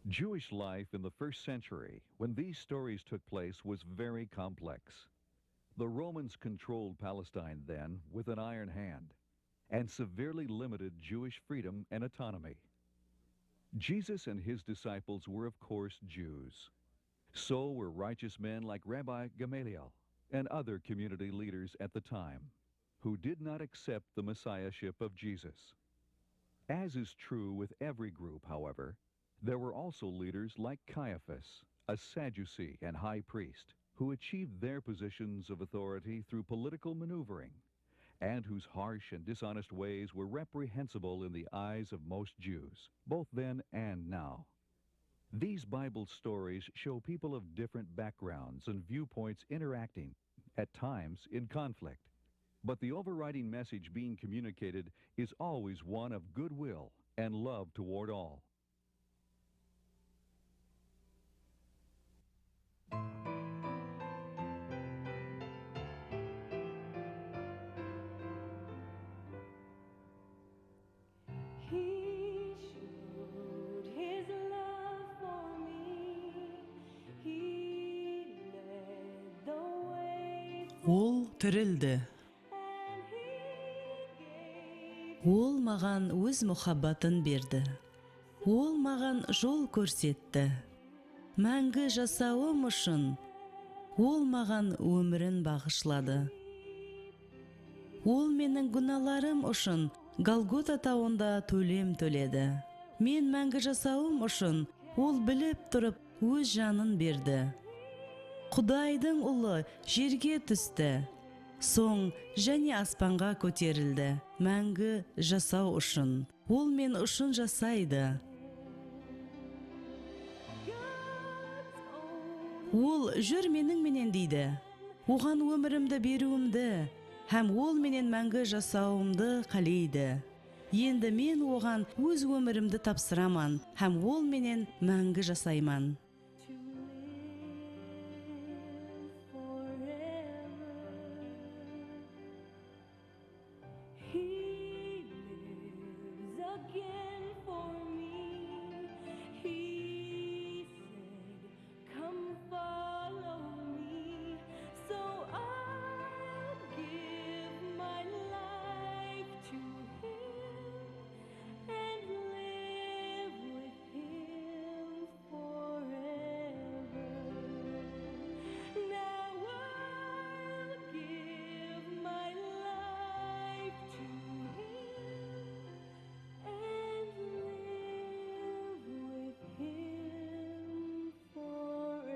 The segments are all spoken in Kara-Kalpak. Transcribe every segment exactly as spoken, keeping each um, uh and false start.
Jewish life in the first century, when these stories took place, was very complex. The Romans controlled Palestine then with an iron hand and severely limited Jewish freedom and autonomy. Jesus and his disciples were, of course, Jews. So were righteous men like Rabbi Gamaliel and other community leaders at the time, who did not accept the messiahship of Jesus. As is true with every group, however, there were also leaders like Caiaphas, a Sadducee and high priest, who achieved their positions of authority through political maneuvering, and whose harsh and dishonest ways were reprehensible in the eyes of most Jews, both then and now. These Bible stories show people of different backgrounds and viewpoints interacting, at times in conflict. But the overriding message being communicated is always one of goodwill and love toward all. He showed his love for me. He led the way. Ol tirildi. Ol maǵan óz muhabbatın berdi. Ol maǵan jol kórsetti. Máńgi jasawım ushın ol maǵan ómirin baǵıshladı. Ol meniń gúnalarım ushın Golgota tawında tólem tóledi. Men máńgi jasawım ushın ol bilip turıp óz janın berdi. Qudaydıń Ulı jerge tústi. Soń jáne aspanǵa kóterildi. Máńgi jasaw ushın. Ol men ushın jasaydı. Ol júr meniń menen deydi. Oǵan ómirimdi beriwimdi hám ol menen máńgi jasawımdı qáleydi. Endi men oǵan óz ómirimdi tapsıraman hám ol menen máńgi jasayman. He lives again for me. He said, "Come follow me." So I'll give my life to him and live with him forever. Now I'll give my life to him and live with him forever.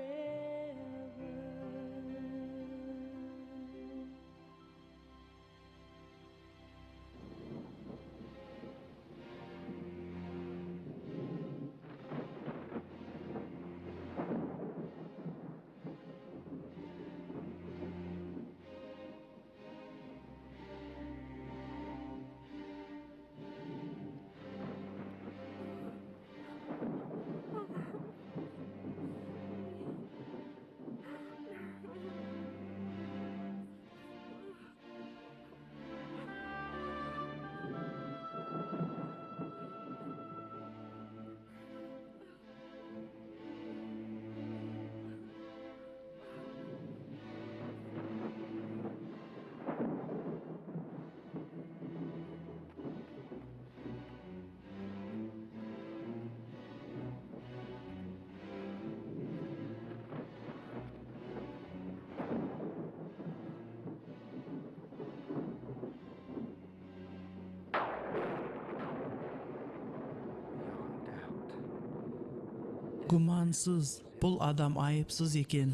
Gúmansız, bul adam ayıpsız eken.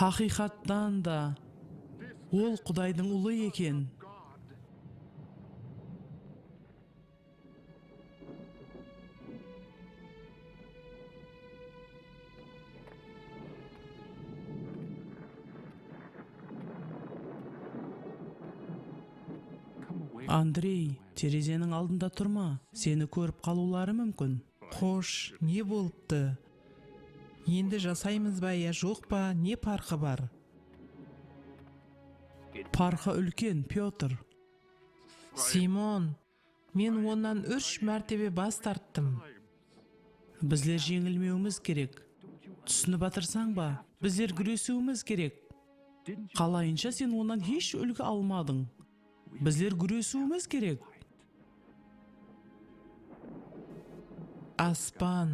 Haqıyqattan da, ol Qudaydıń Ulı eken. Andrey, terezeniń aldında turma, seni kórip qalıwları múmkin. Xosh, ne bolıptı? Endi jasaymız ba ya joq pa, ne parqı bar? Parqı úlken, Pyotr. Simon, men onnan úsh mártebe bas tarttım. Bizler jeńilmewimiz kerek. Túsinip atırsań ba? Bizler gúresiwimiz kerek. Qalayınsha sen onnan hesh úlgi almadıń? Bizler gúresiwimiz kerek. Aspan.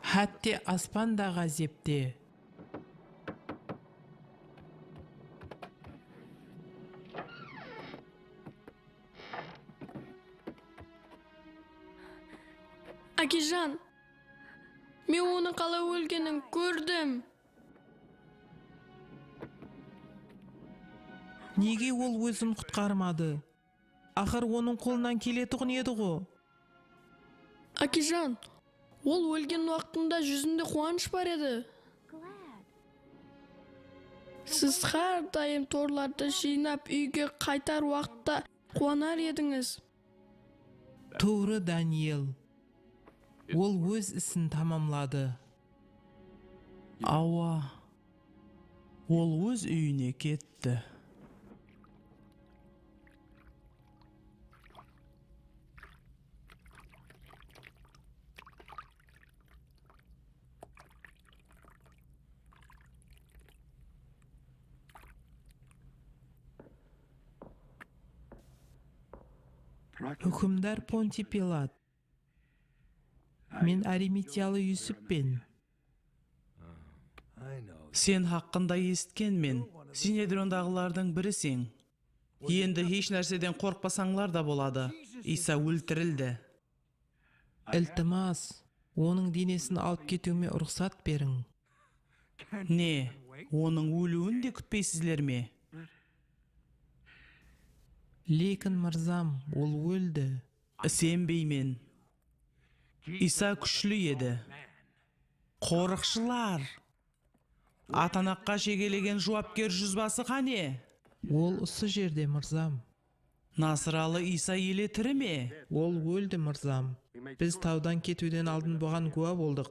Hátte aspan da ǵázepte. Ákejan, men onıń qalay ólgenin kórdim. Nege ol ózin qutqarmadı? Aqır onıń qolınan keletuǵın edi-ǵo. Ákejan, ol ólgen waqtında júzinde quwanısh bar edi. Siz hár dayım torlardı jıynap úyge qaytar waqıtta quwanar edińiz. Tuwrı, Daniel. Ol óz isin tamamladı. Awa, ol óz úyine ketti. Húkimdar Pontiy Pilat. Men Arimitiyalı Yusuppen. Sen haqqında esitkenmen, Sinedriondaǵılardıń biriseń. Endi hesh nárseden qorqpasańlar da boladı. Iysa óltirildi. Iltimas, onıń denesin alıp ketiwime ruxsat beriń. Ne, onıń óliwin de kútpeysizler me? Lekin, mırzam, ol óldi. Isenbeymen. Iysa kúshli edi. Qorıqshılar! Atanaqqa shegelegen juwapker júzbası qáne? Ol usı jerde, mırzam. Nasıralı Iysa ele tiri me? Ol óldi, mırzam. Biz tawdan ketiwden aldın buǵan gúwa boldıq.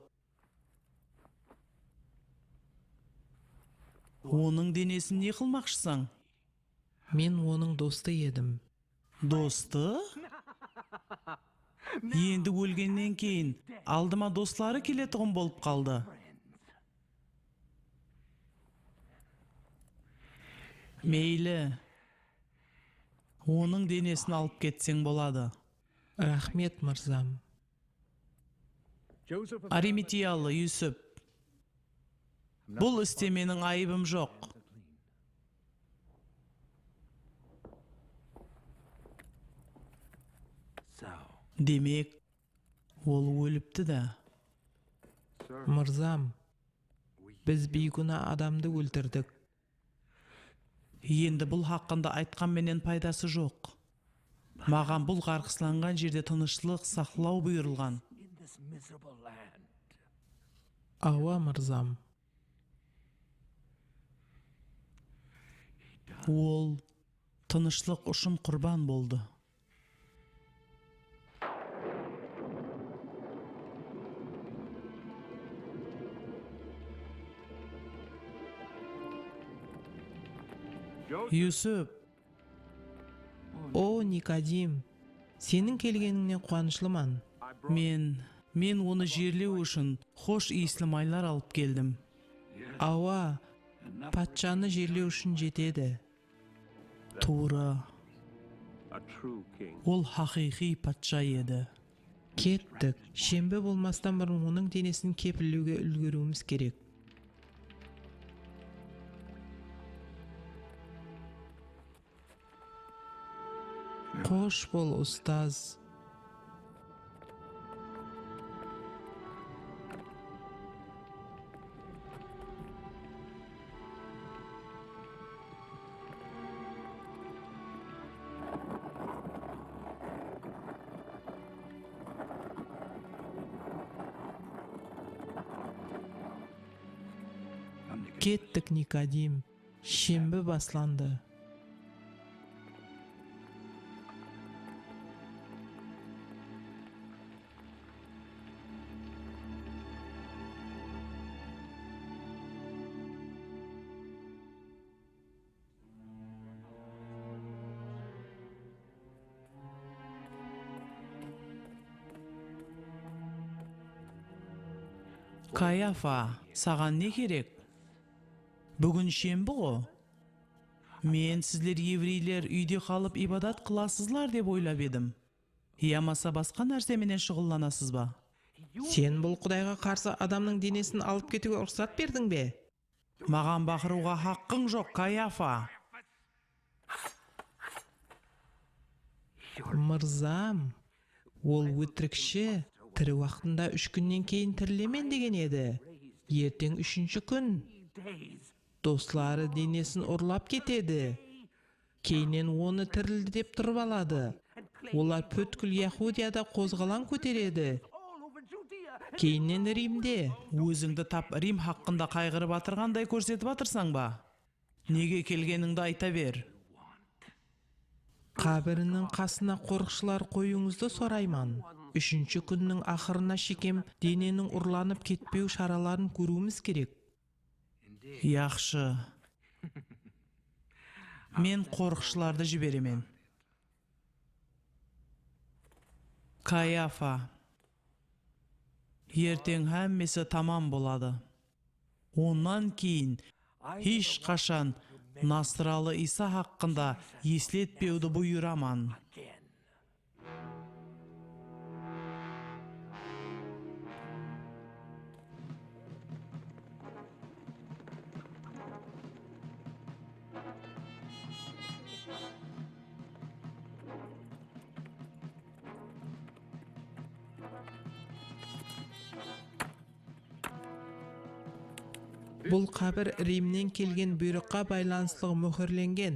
Onıń denesin ne qılmaqshısań? Men onıń dostı edim. Dostı? Endi ólgennen keyin aldıma dostları keletuǵın bolıp qaldı. Meyli, onıń denesin alıp ketseń boladı. Raxmet, mırzam. Arimitiyalı Yusip, bul iste meniń ayıbım joq. Demek, ol ólipti da. Mırzam, biz biygúna adamdı óltirdik. Endi bul haqqında aytqan menen paydası joq. Maǵan bul ǵarqıslanǵan jerde tınıshlıq saqlaw buyırılǵan. Awa, mırzam. Ol tınıshlıq ushın qurban boldı. Yusip! O, Nikodim! Seniń kelgenińnen quwanıshlıman. Men, men onı jerlew ushın xosh iyisli maylar alıp keldim. Awa, patshanı jerlew ushın jetedi. Tuwrı. Ol haqıyqıy patsha edi. Kettik. Shembi bolmastan burın onıń denesin kepinlewge úlgeriwimiz kerek. Xosh bol, ustaz. Kettik, Nikodim. Shembi baslandı. Kayafa, saǵan ne kerek? Búgin shembi ǵo. Men sizler evreyler úyde qalıp ibadat qılasızlar dep oylap edim. Yamasa basqa nárse menen shuǵıllanasız ba? Sen bul Qudayǵa qarsı adamnıń denesin alıp ketiwge ruxsat berdiń be? Maǵan baqırıwǵa haqqıń joq, Kayafa! Mırzam, ol ótirikshi, tiri waqtında úsh kúnnen keyin tirilemen degen edi. Erteń úshinshi kún. Dosları denesin urlap ketedi. Keyninen onı tirildi dep turıp aladı. Olar pútkil Yahudiyada qozǵalań kóteredi. Keyninen Rimde. Ózińdi tap Rim haqqında qayǵırıp atırǵanday kórsetip atırsań ba? Nege kelgenińdi ayta ber. Qábiriniń qasına qorıqshılar qoyıwıńızdı sorayman. Úshinshi kúnniń aqırına shekem deneniń urlanıp ketpew sharaların kóriwimiz kerek. Yaqshı. Men qorıqshılardı jiberemen. Kayafa. Erteń hámmesi tamam boladı. Onnan keyin hesh qashan nasıralı Iysa haqqında esletpewdi buyıraman. Bul qábir Rimnen kelgen buyrıqqa baylanıslı móhirlengen.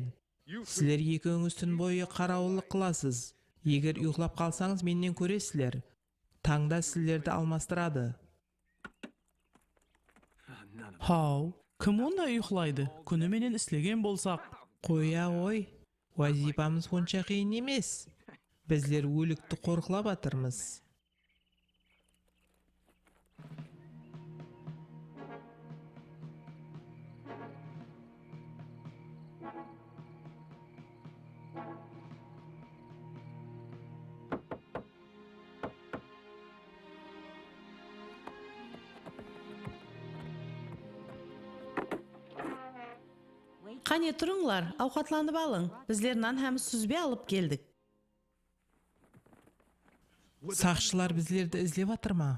Sizler ekewińiz tún boyı qarawıllıq qılasız. Eger uyıqlap qalsańız, mennen kóresizler. Tańda sizlerdi almastıradı. Haw, kim onda uyıqlaydı? Kúni menen islegen bolsaq. Qoya ǵoy, wazıypamız onsha qıyın emes. Bizler ólikti qorıqlap atırmız. Qáne, turıńlar, awqatlanıp alıń. Bizler nan hám súzbe alıp keldik. Saqshılar bizlerdi izlep atır ma?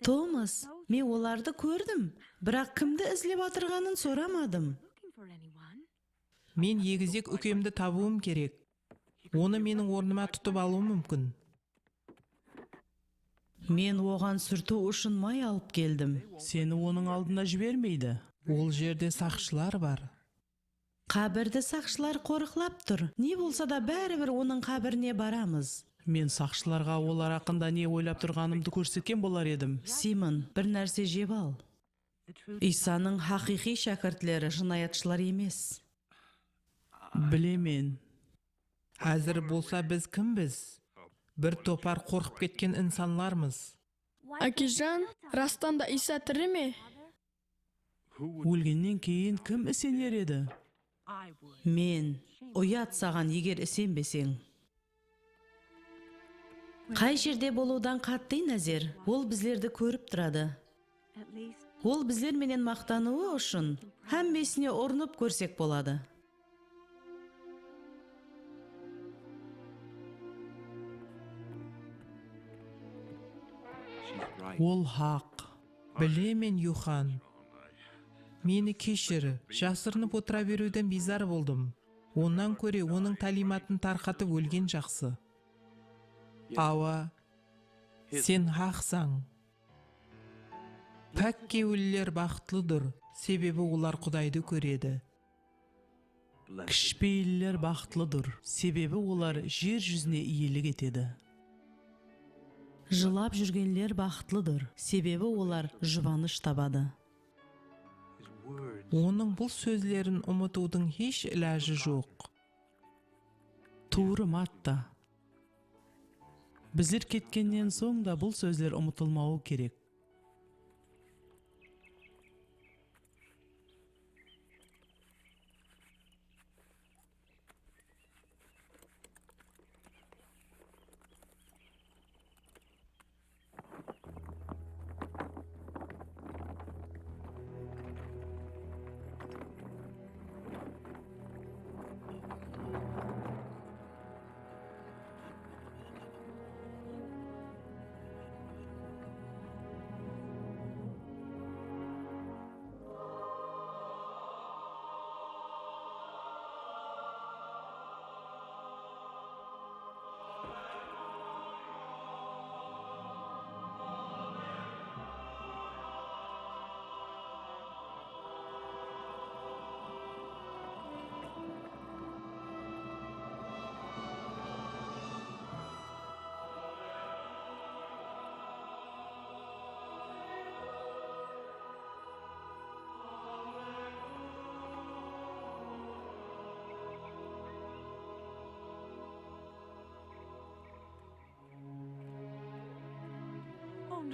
Tomas, men olardı kórdim, biraq kimdi izlep atırǵanın soramadım. Men egizek úkemdi tabıwım kerek. Onı meniń ornıma tutıp alıwı múmkin. Men oǵan súrtiw ushın may alıp keldim. Seni onıń aldına jibermeydi. Ol jerde saqshılar bar. Qábirdi saqshılar qorıqlap tur. Ne bolsa da, báribir onıń qábirine baramız. Men saqshılarǵa olar haqqında ne oylap turǵanımdı kórsetken bolar edim. Simon, bir nárse jep al. Iysanıń haqıyqıy shákirtleri jınayatshılar emes. Bilemen. Házir bolsa biz kimbiz? Bir topar qorqıp ketken insanlarmız. Ákejan, rastan da Iysa tiri me? Ólgennen keyin kim isener edi? Men. Uyat saǵan, eger isenbeseń. Qay jerde bolıwdan qattıy názer, ol bizlerdi kórip turadı. Ol bizler menen maqtanıwı ushın hámmesine urınıp kórsek boladı. Ol haq. Bilemen, Yuxan. Meni keshir, jasırınıp otıra beriwden biyzar boldım. Onnan kóre onıń táliymatın tarqatıp ólgen jaqsı. Awa, sen haqsań. Pák kewilliler baxıtlıdır, sebebi olar Qudaydı kóredi. Kishipeyilliler baxıtlıdır, sebebi olar jer júzine iyelik etedi. Jılap júrgenler baxıtlıdır, sebebi olar jubanısh tabadı. Onıń bul sózlerin umıtıwdıń hesh ilajı joq. Tuwrı, Matta. Bizler ketkennen soń da bul sózler umıtılmawı kerek.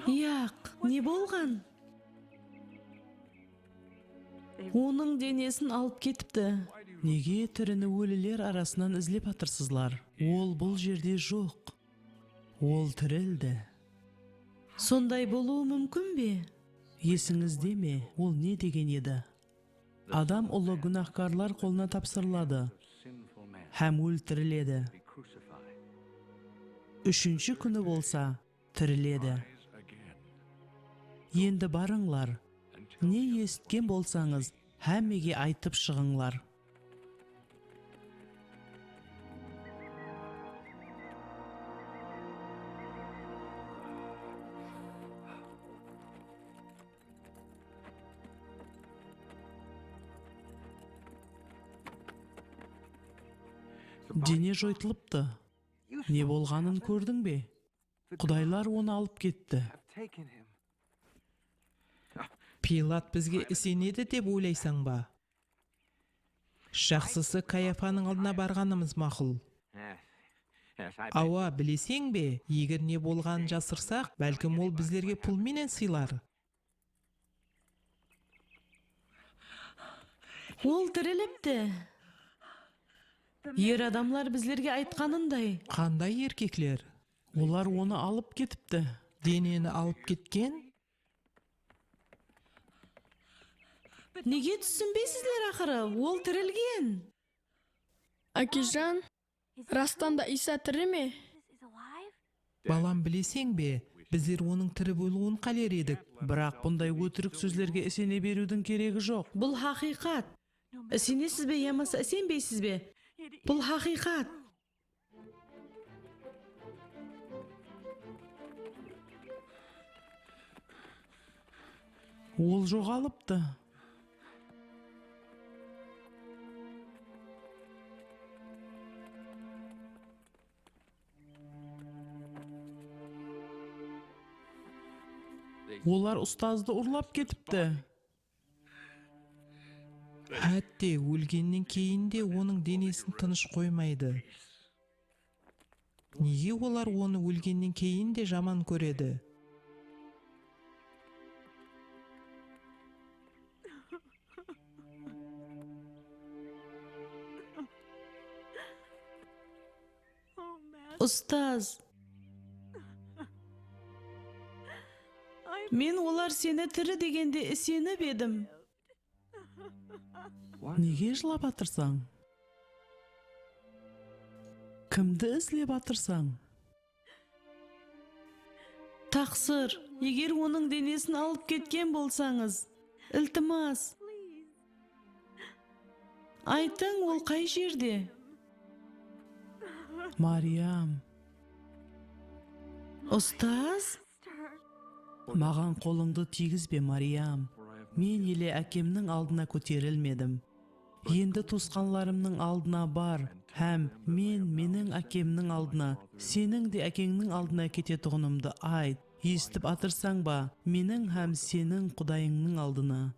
Yaq, ne bolǵan? Onıń denesin alıp ketipti. Nege tirini óliler arasınan izlep atırsızlar? Ol bul jerde joq. Ol tirildi. Sonday bolıwı múmkin be? Esińizde me, ol ne degen edi? Adam Ulı gúnahkarlar qolına tapsırıladı hám óltiriledi. Úshinshi kúni bolsa tiriledi. Endi barıńlar, ne esitken bolsańız, hámmege aytıp shıǵıńlar. Dene joytılıptı. Ne bolǵanın kórdiń be? Qudaylar onı alıp ketti. Pilat bizge isenedi dep oylaysań ba? Jaqsısı, Kayafanıń aldına barǵanımız maqul. Awa, bileseń be, eger ne bolǵanın jasırsaq, bálkim ol bizlerge pul menen sıylar. Ol tirilipti. Er adamlar bizlerge aytqanınday. Qanday erkekler? Olar onı alıp ketipti. Deneni alıp ketken? Nege túsinbeysizler aqırı? Ol tirilgen. Ákejan, rastan da Iysa tiri me? Balam, bileseń be, bizler onıń tiri bolıwın qáler edik. Biraq bunday ótirik sózlerge isene beriwdiń keregi joq. Bul haqıyqat. Isenesiz be yamasa isenbeysiz be? Bul haqıyqat. Ol joǵalıptı. Olar ustazdı urlap ketipti. Hátte ólgennen keyin de onıń denesin tınısh qoymaydı. Nege olar onı ólgennen keyin de jaman kóredi? Ustaz, men olar seni tiri degende isenip edim. Nege jılap atırsań? Kimdi izlep atırsań? Taqsır, eger onıń denesin alıp ketken bolsańız, iltimas, aytıń, ol qay jerde? Mariyam. Ustaz? Maǵan qolıńdı tiygizbe, Mariyam. Men ele Ákemniń aldına kóterilmedim. Endi tuwısqanlarımnıń aldına bar hám men meniń Ákemniń aldına, seniń de Ákeńniń aldına ketetuǵınımdı ayt. Esitip atırsań ba, meniń hám seniń Qudayıńnıń aldına.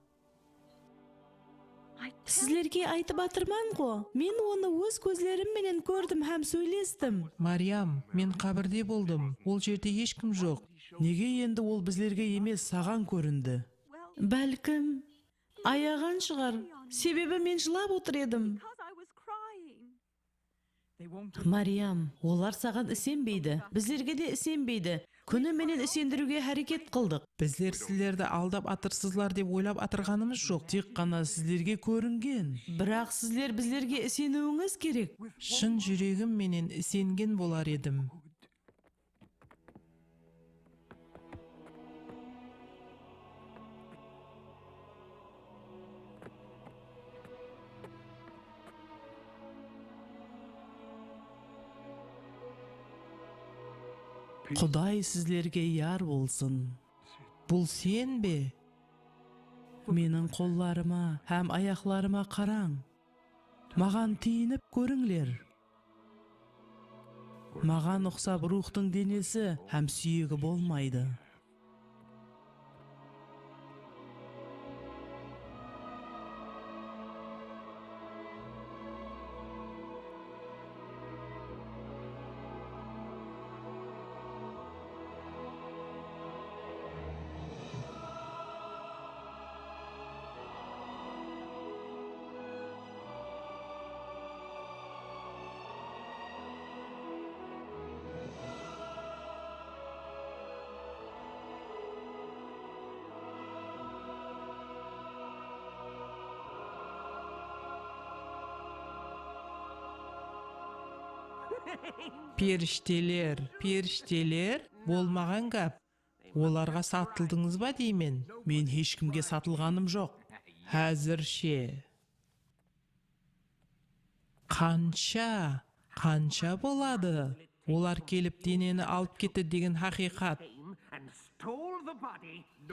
Sizlerge aytıp atırman-ǵo, men onı óz kózlerim menen kórdim hám sóylestim. Mariyam, men qábirde boldım, ol jerde hesh kim joq. Nege endi ol bizlerge emes, saǵan kórindi? Bálkim, ayaǵan shıǵar, sebebi men jılap otır edim. Mariyam, olar saǵan isenbeydi, bizlerge de isenbeydi. Kúni menen isendiriwge háreket qıldıq. Bizler sizlerdi aldap atırsızlar dep oylap atırǵanımız joq. Tek ǵana sizlerge kóringen. Biraq sizler bizlerge iseniwińiz kerek. Shın júregim menen isengen bolar edim. Quday sizlerge yar bolsın. Bul sen be? Meniń qollarıma hám ayaqlarıma qarań. Maǵan tiyinip kórińler. Maǵan uqsap ruwxtıń denesi hám súyegi bolmaydı. Perishteler, perishteler, bolmaǵan gáp. Olarǵa satıldıńız ba deymen? Men hesh kimge satılǵanım joq. Házirshe. Qansha, qansha boladı? Olar kelip deneni alıp ketti degen haqıyqat.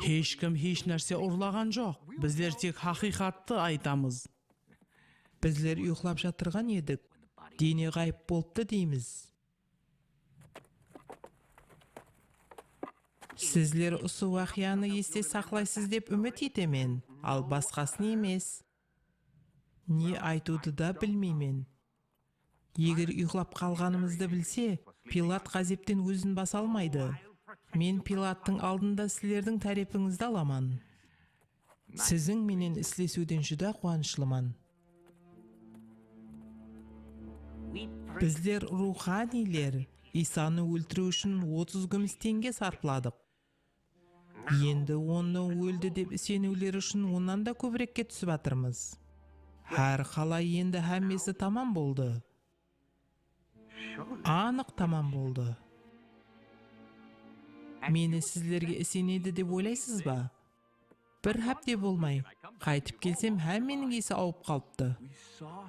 Hesh kim hesh nárse urlaǵan joq. Bizler tek haqıyqattı aytamız. Bizler uyıqlap jatırǵan edik. Dene ǵayıp bolıptı deymiz. Sizler usı waqıyanı este saqlaysız dep úmit etemen, al basqasın emes. Ne aytıwdı da bilmeymen. Eger uyıqlap qalǵanımızdı bilse, Pilat ǵázepten ózin basa almaydı. Men Pilattıń aldında sizlerdiń tárepińizdi alaman. Siziń menen islesiwden júdá quwanıshlıman. Bizler ruwxaniyler Isanı óltiriw ushın otız gúmis teńge sarpladıq. Endi onı óldi dep iseniwleri ushın onnan da kóbirekke túsip atırmız. Hár qalay endi hámmesi tamam boldı. Anıq tamam boldı. Meni sizlerge isenedi dep oylaysız ba? Bir hápte bolmay, qaytıp kelsem, hámmeniń esi awıp qalıptı.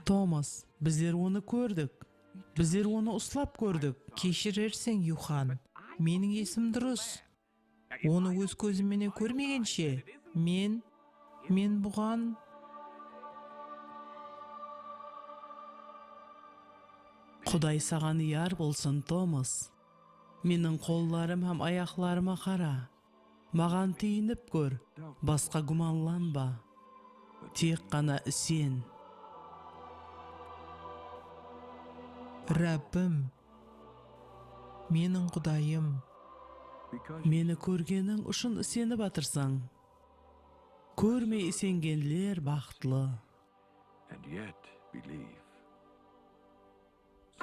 Tomas, bizler onı kórdik. Bizler onı uslap kórdik. Keshirirseń, Yuxan. Meniń esim durıs. Onı óz kózim menen kórmegenshe, men, men buǵan. Quday saǵan yar bolsın, Tomas. Meniń qollarım hám ayaqlarıma qara. Maǵan tiyinip kór, basqa gúmanlanba. Tek ǵana isen. Rábbim, meniń Qudayım. Meni kórgeniń ushın isenip atırsań. Kórmey isengenler baxıtlı.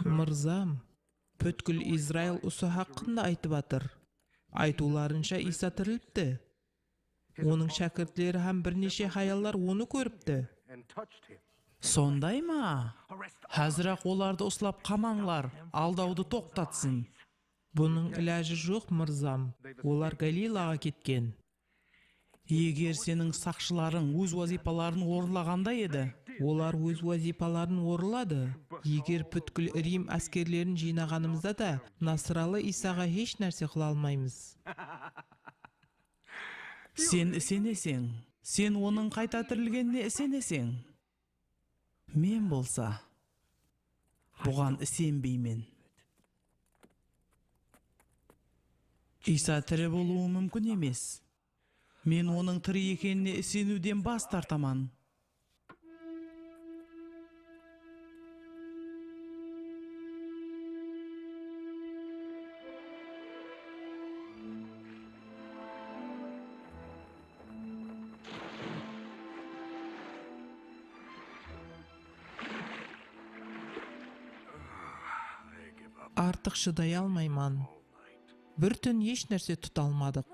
Mırzam, pútkil Izrail usı haqqında aytıp atır. Aytıwlarınsha, Iysa tirilipti. Onıń shákirtleri hám bir neshe hayallar onı kóripti. Sonday ma? Házir-aq olardı uslap qamańlar, aldawdı toqtatsın. Bunıń ilajı joq, mırzam. Olar Galilaǵa ketken. Eger seniń saqshılarıń óz wazıypaların orınlaǵanda edi. Olar óz wazıypaların orınladı. Eger pútkil Rim áskerlerin jıynaǵanımızda da, nasıralı Iysaǵa hesh nárse qıla almaymız. Sen iseneseń, sen onıń qayta tirilgenine iseneseń. Men bolsa buǵan isenbeymen. Iysa tiri bolıwı múmkin emes. Men onıń tiri ekenine iseniwden bas tartaman. Artıq shıday almayman. Bir tún hesh nárse tuta almadıq.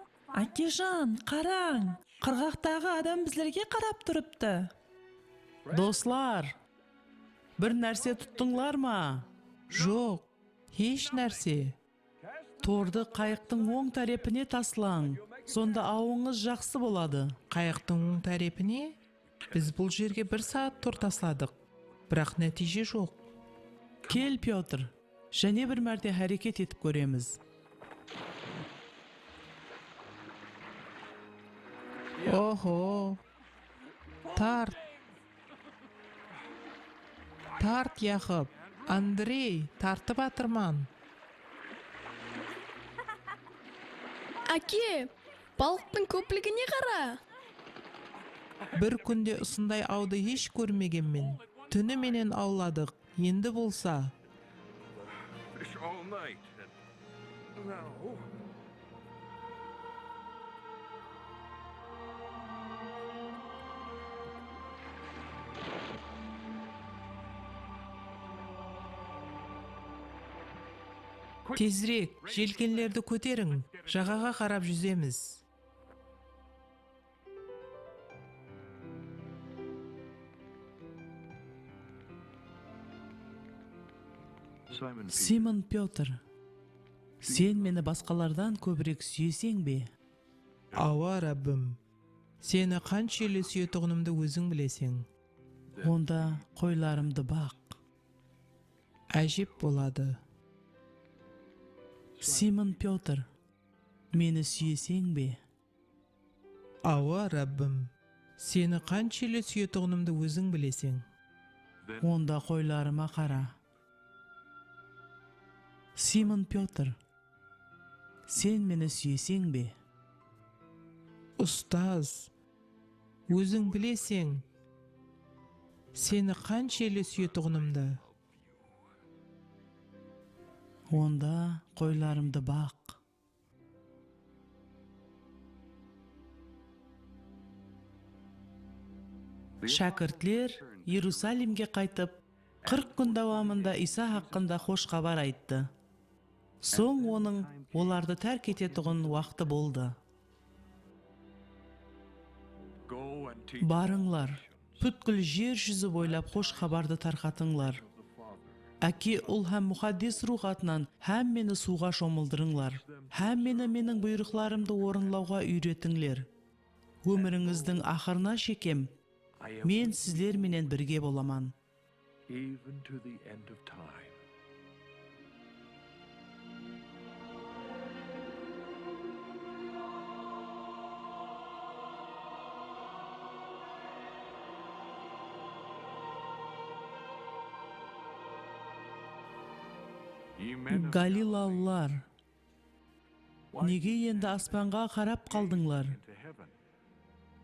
Ákejan, qarań! Qırǵaqtaǵı adam bizlerge qarap turıptı. Doslar, bir nárse tuttıńlar ma? Joq, hesh nárse. Tordı qayıqtıń oń tárepine taslań, sonda awıńız jaqsı boladı. Qayıqtıń oń tárepine? Biz bul jerge bir saat tor tasladıq, biraq nátiyje joq. Kel, Pyotr, jáne bir márte háreket etip kóremiz. Oho! Tart! Tart, Yaqıp! Andrey, tartıp atırman! Áke, balıqtıń kópligine qara! Bir kúnde usınday awdı hesh kórmegenmen. Túni menen awladıq, endi bolsa. Fish all night and now. Tezirek, jelkenlerdi kóteriń, jaǵaǵa qarap júzemiz. Simon Pyotr, sen meni basqalardan kóbirek súyeseń be? Awa, Rabbim. Seni qanshelli súyetuǵınımdı óziń bileseń. Onda qoylarımdı baq. Ájep boladı. Simon Pyotr, meni súyeseń be? Awa, Rabbim. Seni qanshelli súyetuǵınımdı óziń bileseń. Onda qoylarıma qara. Simon Pyotr, sen meni súyeseń be? Ustaz, óziń bileseń, seni qanshelli súyetuǵınımdı. Onda qoylarımdı baq. Shákirtler Erusalimge qaytıp, qırq kún dawamında Iysa haqqında xosh xabar ayttı. Soń onıń olardı tárk etetuǵın waqtı boldı. Barıńlar, pútkil jer júzi boylap xosh xabardı tarqatıńlar. Áke, Ul hám Muxaddes Ruwx atınan hámmeni suwǵa shomıldırıńlar. Hámmeni meniń buyrıqlarımdı orınlawǵa úyretińler. Ómirińizdiń aqırına shekem men sizler menen birge bolaman. Even to the end of time. Galilalılar, nege endi aspanǵa qarap qaldıńlar?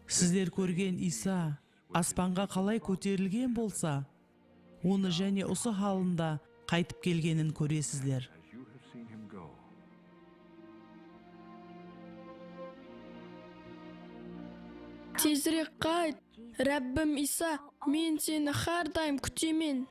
Sizler kórgen Iysa aspanǵa qalay kóterilgen bolsa, Onı jáne usı halında qaytıp kelgenin kóresizler. Tezirek qayt, Rabbim Iysa, men seni hár dayım kútemen.